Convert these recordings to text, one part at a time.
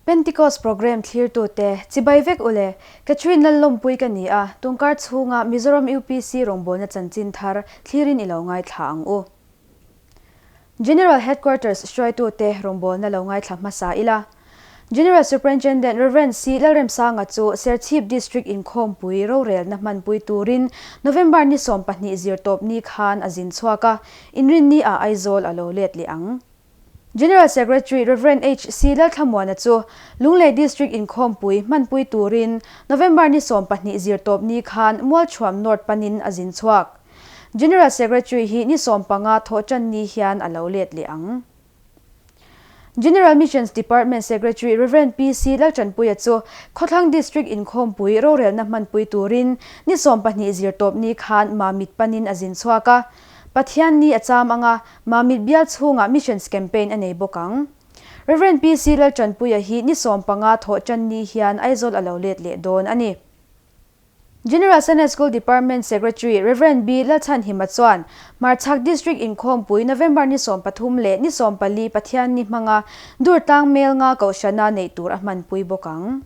Pentecost Programme thlirtute, Chibai vek ule, Catherine Lallawmpui ka ni a, tunkar chhunga Mizoram UPC rawngbawlna chanchin thar thlirin i lo ngaithla ang u. General Headquarters hruaitute rawngbawlna lo ngaithla hmasa ila. General Superintendent Rev. C. Lalremsanga chu Serchhip District inkhawmpui rorelna hmanpui turin November ni 12 zirtawp ni khan a zin chhuak a, inrinni ah Aizawl a lo let leh ang. General Secretary Rev. HC Lalthlamuana chu Lunglei District inkhawmpui hmanpui turin November ni 12 zirtawp ni khan Mualchhuam North panin a zin chhuak. General Secretary hi ni 15 thawhtan ni hian a lo let leh ang. General Missions Department Secretary Rev. PC Laltanpuia chu Khawthlang District inkhawmpui rorelna hmanpui turin ni 12 zirtawp ni khan Mamit panin a zin chhuak a. Pathian ni a cham anga Mamit bial chhungah Missions Campaign a nei bawk ang. Rev. PC Laltanpuia hi ni 15 thawhtan ni hian Aizawl a lo let leh dawn a ni. General Sunday School Department Secretary Rev. B. Lalchhanhima chuan Hmarchhak District inkhawmpui November ni 13 leh ni 14 Pathian ni hmanga Durtlang Melnga Kohhrana neih tur a hmanpui bawk ang.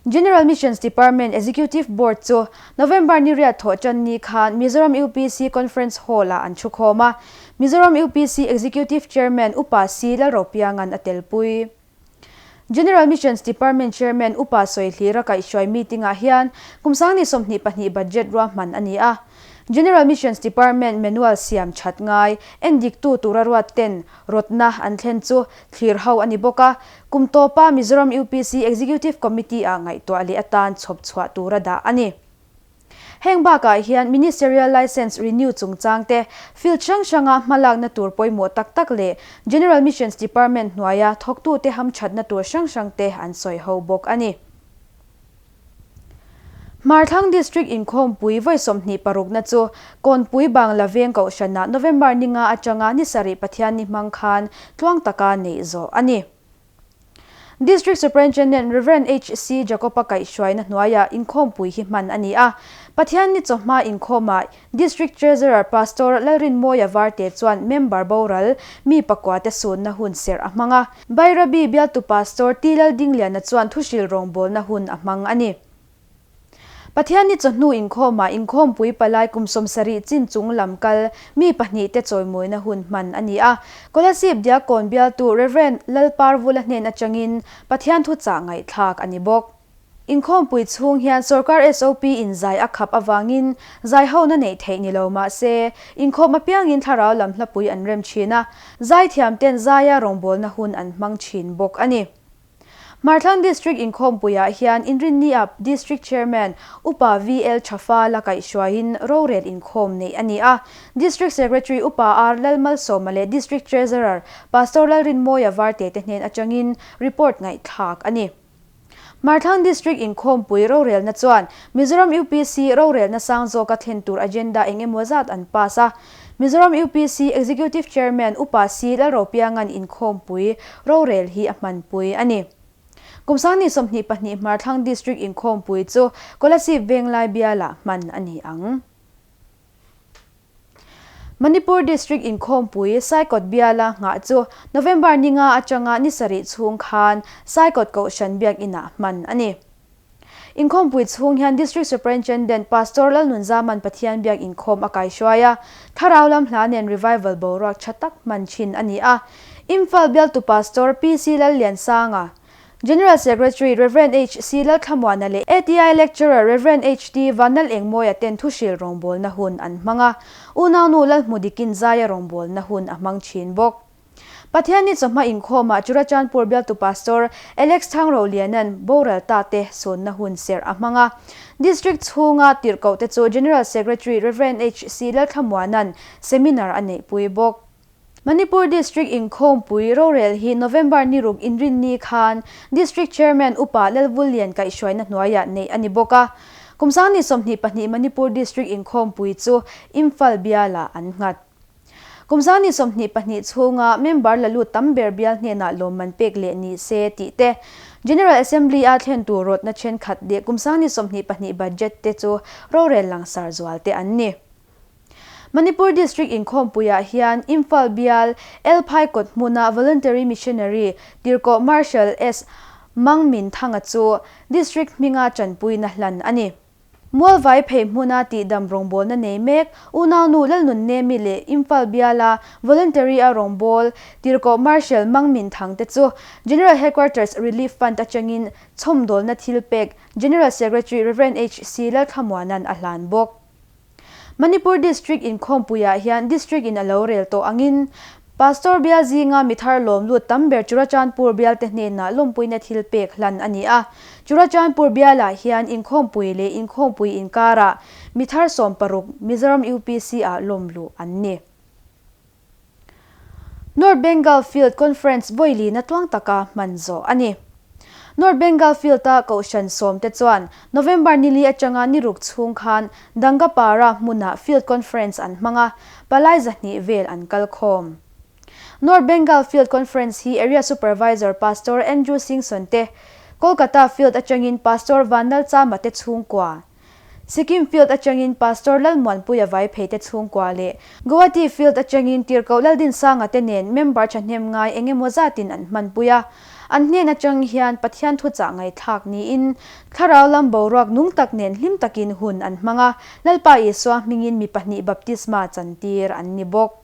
General Missions Department Executive Board chu November ni riat thawhtan ni khan Mizoram UPC Conference Hall-ah an thukhawm a, Mizoram UPC Executive Chairman Upa C. Lalropianga'n a telpui. General Missions Department Chairman Upa Sawihlira kaihhruai meeting-ah hian kum sangni 22 budget ruahman a ni a. General Missions Department manual siam that ngai endiktu tura ruat ten rawtna an thlen chu thlir ho a ni bawk a, kum tawpa Mizoram UPC Executive Committee-ah ngaihtuah leh atan chhawp chhuah tura dah a ni. Heng bakah hian Ministerial Licence renew chungchang te, field hrang hranga hmalakna tur pawimawh tak tak leh General Missions Department hnuaia thawktute hamthatna tur hrang hrang te an sawi ho bawk a ni. Hmarthlang District inkhawmpui vawi 26 na chu Kawnpui Bangla Veng Kohhranah November ni nga atanga ni sarih Pathianni hmang khan tluang taka neih zawh a ni. District Superintendent Rev. HC Jacob-a kaihhruaina hnuaiah inkhawmpui hi hman a ni a. Pathianni chawhma inkhawmah District Treasurer Pastor Lalrinmawia Varte chuan member boral mi pakuate sunna hun serh a hmang a. Bairabi bialtu Pastor T Laldingliana chuan thuhril rawngbawlna hun a hmang a ni. Pathianni chawhnu inkhawmah inkhawmpui palai kum 70 chin chung lam kal mi pahnihte chawimawina hun hman a ni a. Kolasib Diakkawn bialtu Rev. Lalparvula hnen atangin Pathian thuchah ngaihthlak a ni bawk. Inkhawmpui chhung hian sorkar SOP in zai a khap avangin zai hona neih theih ni lo mah se, inkhawm apiangin thlarau lam hlapui an rem thin a, zaithiamten zaia rawngbawlna hun an hmang thin bawk a ni. Hmarthlang District inkhawmpuiah hian Inrinni-ah District Chairman Upa VL Thafala kaihhruaiin rorel inkhawm neih a ni a. District Secretary Upa R Lalmalsawma leh District Treasurer Pastor Lalrinmawia Varte te hnen atangin report ngaihthlak a ni. Hmarthlang District inkhawmpui rorelna chuan Mizoram UPC rorelna sang zawka thlen tur agenda eng emaw zat an pass a. Mizoram UPC Executive Chairman Upa C Lalropianga'n inkhawmpui rorel hi a hmanpui a ni. Kum sangni 22 Hmarthlang District inkhawmpui chu Kolasib Venglai bialah hman a ni ang. Manipur District inkhawmpui Saikawt biala nghah chu November ni nga atanga ni sarih chhung khan Saikawt Kohhran Biakinah hman a ni. Inkhawmpui chhung hian District Superintendent Pastor Lalnunzaman Pathian biak inkhawm a kaihruai a, thlarau lam hla nen revival boruak tha tak hman thin a ni a. Imphal bialtu Pastor PC Lalliansanga, General Secretary Rev. HC Lalthlamuana leh ATI Lecturer Rev. HT Vanlal Engmawia ten thuhril rawngbawlna hun an hmang a, unaunu Lalhmudikin zaia rawngbawlna hun a hmang thin bawk. Pathianni chawhma inkhawmah Churachandpur bialtu Pastor Alex Thangrolianan boral ta te sawnna hun serh a hmang a. District chhunga tirhkoh te chu General Secretary Rev. HC Lalthlamuana'n seminar a neihpui bawk. Manipur District inkhawmpui rorel hi November ni ruk inrinni khan District Chairman Upa Lalvullian kaihhruaina hnuaiah neih a ni bawk a. Kum sangni 22 Manipur District inkhawmpui chu Imphal bialah an nghat. Kum zani 22 chhunga member la lut tam ber bial hnenah lawmman pek leh ni se tih te, General Assembly-a thlen tur rawtna thenkhat leh kum sangni 22 budget te chu rorel langsar zual te an ni. Manipur District inkhawmpuiah hian Imphal bial Elphai kawt hmuna Voluntary Missionary Tirhkoh Marshal S. Mangminthanga chu District hminga tanpuina hlan a ni. Mualvai phei hmuna tihdam rawngbawlna nei mek unaunu Lalnunnemi leh Imphal biala Voluntary a rawngbâwl Tirhkoh Marshal Mangminthang te chu General Headquarters Relief Fund atangin chhawmdawlna thil pek General Secretary Rev. HC Lalthlamuana'n a hlan bawk. Manipur District inkhawmpuiah hian District in a lo rel tawh angin Pastor bial zinga mi thar lawm lut tam ber Churachandpur bialte hnenah lawmpuina thil pek hlan a ni a. Churachandpur bialah hian inkhawmpui leh inkhawmpui inkarah mi thar 16 Mizoram UPC ah lawm luh an ni. North Bengal Field Conference vawilina tluang taka hman zawh a ni. North Bengal Field-a Kohhran sawmte chuan November nili atanga ni ruk chhung khan Dangapara hmunah Field Conference an hmang a, palai 200 vel an kal khawm. North Bengal Field Conference hi Area Supervisor Pastor Andrew Singson te, Kolkata Field atangin Pastor Vanlalchama te chhungkua, Sikkim Field atangin Pastor Lalmuanpuia Vaipheite chhungkua leh Guwahati Field atangin Tirhkoh Laldinsanga te nen member thahnem ngai eng emaw zatin an hmanpui a. An hnen atang hian Pathian thuchah ngaihthlak niin thlarau lam boruak nung tak nen hlim takin hun an hmang a, Lalpa Isua hmingin mi pahnih baptisma chantir an ni bawk.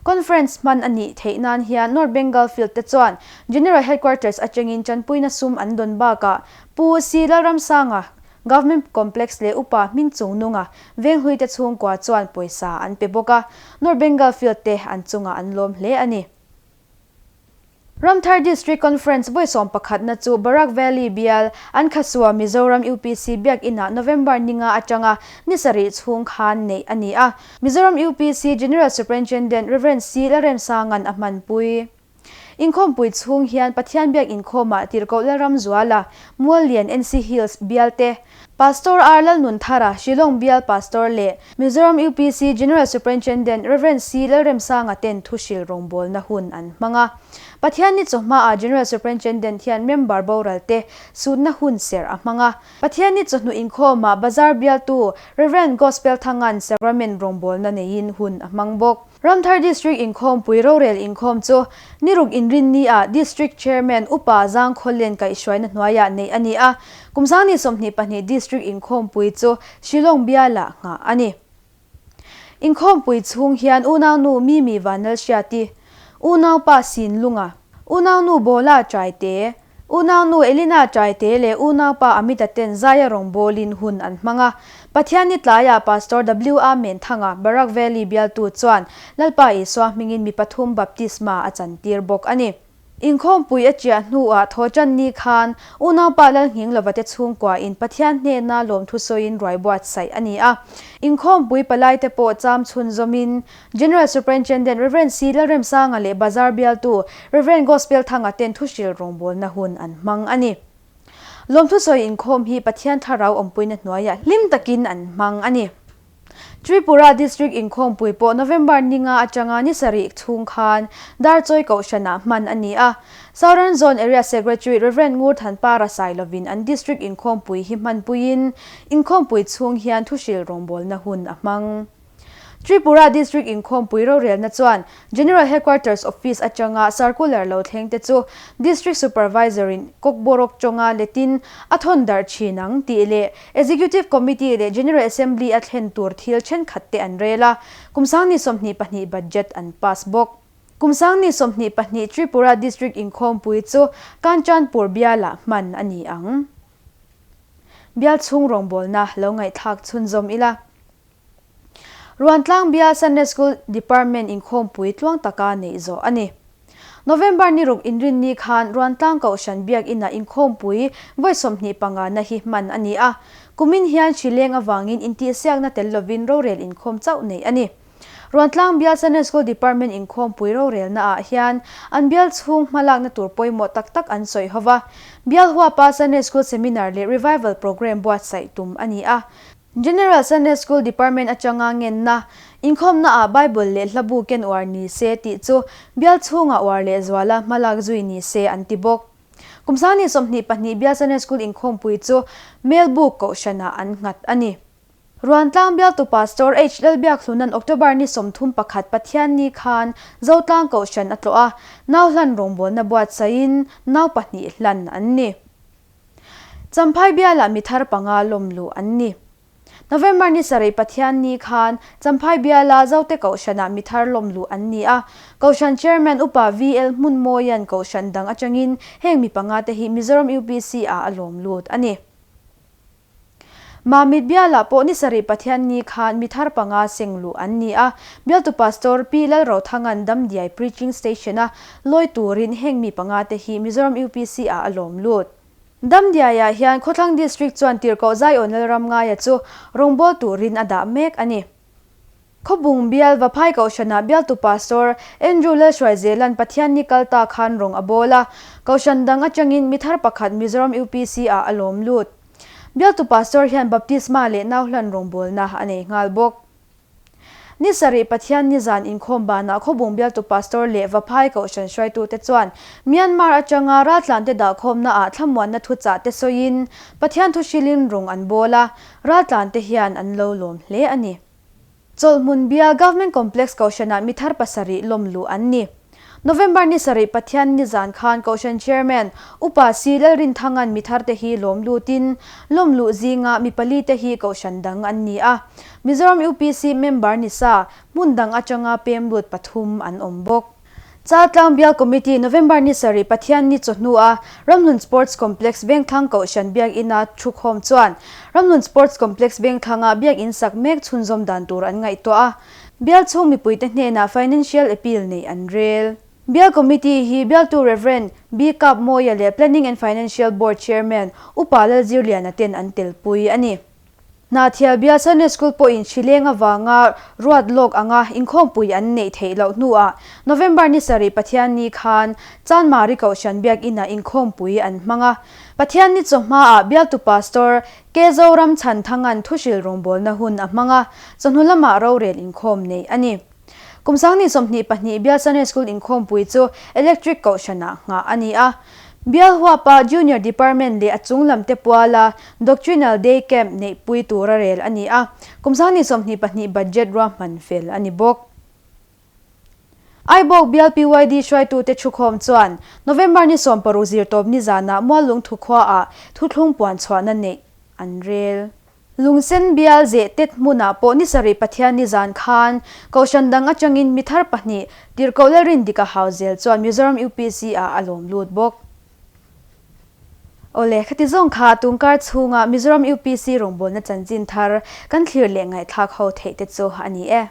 Conference hman a nih theih nan hian North Bengal Field te chuan General Headquarters atangin tanpuina sum an dawn bakah Pu Si Lalramsanga, Government Complex leh Upa Hmingchungnunga Venghluite chhungkua chuan pawisa an pe bawk a, North Bengal Field te an chungah an lawm hle a ni. Ramthar District Conference vawi sawmpakhatna chu Barak Valley bial Ankhasua Mizoram UPC Biakinah November ninga atanga ni sarih chhung khan neih a ni a. Mizoram UPC General Superintendent Rev. C. Lalremsanga'n a hmanpui. Inkhawmpui chhung hian Pathian Biak inkhawmah Tirhkoh Lalramzuala, Muallian NC Hills bial te, Pastor R. Lalnunthara, Shillong bial Pastor leh Mizoram UPC General Superintendent Rev. C. Lalremsanga ten thuhril rawngbawlna hun an hmang a. Pathianni chawhmaah General Superintendent hian member boral te sutna hun serh a hmang a. Pathianni chawhnu inkhawmah Bazar bialtu Rev. Gospel Thanga'n Sacrament rawngbawlna neiin hun a hmang bawk. Ramthar District inkhawmpui rorel inkhawm chu niruk inrinni ah District Chairman Upa Zangkhawllen kaihhruaina hnuaiah neih a ni a, kum 2022 District inkhawmpui chu Shillong bialah nghah a ni. Inkhawmpui chhung hian unaunu Mimi Vanlalhriati, unaupa Sinlunga, unaunu Bawla Chaite, Unaunu Elina Chaite leh unaupa Amita ten zaia rawngbawlin hun an hmang a. Pathianni tlaiah Pastor W. A. Menthanga, Barak Valley bialtu chuan Lalpa Isua hmingin mi pathum baptisma a chantir bawk a ni. Inkhawmpui a chiah hnuah Thawhtanni khan unaupa Lalnghinglova te chhungkuain Pathian hnena lawmthu sawiin ruai buatsaih a ni a. Inkhawmpui palaite pawh cham chhunzawmin General Superintendent Rev. C. Lalremsanga leh Bazar bialtu Rev. Gospel Thanga ten thuhril rawngbawlna hun an hmang a ni. Lawmthu sawi inkhawm hi Pathian thlarau awmpuina hnuaiah hlim takin an hmang a ni. Tripura District inkhawmpui pawh November ninga atanga ni sarih chhung khan Darchawi Kohhranah hman a ni a. Southern Zone Area Secretary Rev. Ngurthanpara Sailovin an District inkhawmpui hi hmanpuiin inkhawmpui chhung hian thuhril rawngbawlna hun a hmang. Tripura District inkhawmpui rorelna chuan General Headquarters Office atanga circular lo thleng te chu District Supervisor in Kokborok chawnga letin a thawn darh thin ang tih leh Executive Committee leh General Assembly a thlen tur thil thenkhat te an rel a, kum 2022 budget an pass bawk. Kum 2022 Tripura District inkhawmpui chu Kanchanpur bialah hman a ni ang. Bial chhung rawngbawlna lo ngaihthlak chhunzawm ila. Ruantlang bial Sunday School Department inkhawmpui tluang taka neih zawh a ni. November ni ruk inrinni khan Ruantlang Kohhran Biakinah inkhawmpui vawi 25 na hi hman a ni a. Kumin hian hri leng avangin intihsiakna tel lovin rorel inkhawm chauh neih a ni. Ruantlang bial Sunday School Department inkhawmpui rorelna ah hian an bial chhung hmalakna tur pawimawh tak tak an sawi ho va. Bial huapa Sunday School Seminar leh Revival Programme buatsaih tum a ni a. General Sunday School Department atanga ngenna, inkhawmnaah Bible leh hlabu ken uar ni se tih chu bial chhungah uar leh zuala hmalak zui ni se an ti bawk. Kum 2022 bial Sunday School inkhawmpui chu Melbuk Kohhranah an nghat a ni. Ruantlang bialtu Pastor H. Lalbiakhluna'n October ni 31 Pathianni khan Zotlang Kohhran a tlawh a, nau hlan rawngbawlna buatsaihin nau pahnih hlan an ni. Champhai bialah mi thar panga lawm luh an ni. November ni sarih Pathianni khan Champhai biala Zote Kohhranah mi thar lawm luh an ni a, Kohhran Chairman Upa VL Hmunmawia'n Kohhran dang atangin heng mi panga te hi Mizoram UPC ah a lawm lut a ni. Mamit bialah pawh ni sarih Pathianni khan mi thar panga seng luh an ni a, bialtu Pastor Pi Lalrothanga'n Damdiai Preaching Station-a lawi turin heng mi panga te hi Mizoram UPC ah a lawm lut. Damdiaiah hian Khawthlang District chuan Tirhkoh Zaiawn Lalramngaia chu rawngbâwl turin a dah mek a ni. Khawbung bial Vaphai Kohhranah bialtu Pastor Andrew Lalhruaizela'n Pathianni kal ta khan rawng a bawl a, Kohhran dang atangin mi thar pakhat Mizoram UPC ah a lawm lut. Bialtu Pastor hian Baptisma leh Nauhlan rawngbawlna a nei nghal bawk. Ni sarih Pathianni zan inkhawm banah Khawbung bialtu Pastor leh Vaphai Kohhran hruaitute chuan Myanmar atanga raltlante dahkhawmna ah thlamuanna thuchah te sawiin Pathian thu hrilin rawng an bawl a, raltlante hian an lo lawm hle a ni. Chawlhhmun bial Government Complex Kohhranah mi thar pasarih lawm luh an ni. November ni sarih Pathian nizan khan Kohhran Chairman Upa Si Lalrinthanga'n mi tharte hi lawm lutin lawm luh zinga mi pali te hi Kohhran dang an ni a. Mizoram UPC member ni sa hmun dang atanga pem lut pathum an awm bawk. Chaltlang Bial Committee November ni sarih Pathianni chawhnua Ramhlun Sports Complex Vengthlang Kohhran Biakina thukhawm chuan Ramhlun Sports Complex Vengthlanga biakin sak mek chhunzawm dan tur an ngaihtuah a, bial chhung mipuite hnenah Financial Appeal neih an rel. Bial Committee hi bialtu Rev. B. Kap Mawia leh Planning and Financial Board Chairman Upa Lalzirliana ten an telpui a ni. Hnahthial bial Sunday School pawhin hrileng avanga ruat lawk anga inkhawmpui an neih theih loh hnuah November ni sarih Pathianni khan Chanmari Kohhran Biakinah inkhawmpui an hmang a. Pathianni chawhmaah bialtu Pastor K Zoram Chhanthanga'n thuhril rawngbawlna hun a hmang a, chawhnu lamah rorel inkhawm neih a ni. Kum sangni 22 bial Sunday School inkhawmpui chu Electric Kohhranah nghah a ni a. Bial huapa Junior Department leh a chung lamte puala Doctrinal Day Camp neihpui tura rel a ni a. Kum sangni 22 budget ruahman fel a ni bawk. Aibawk bial PYD hruaitute thukhawm chuan November ni 16 zirtawp nizanah Muallungthu khuaah thuthlung puan chhuahna neih an rel. Lungsen bial zeh tet hmunah pawh ni sarih Pathianni zan khan Kohhran dang atangin mi thar pahnih Tirhkoh Lalrindika hau zel chuan Mizoram UPC ah a lawm lut bawk. Awle, khati zawng kha tungkar chhunga Mizoram UPC rawngbawlna chanchin thar kan thlir leh ngaihthlak ho theih te chu a ni e.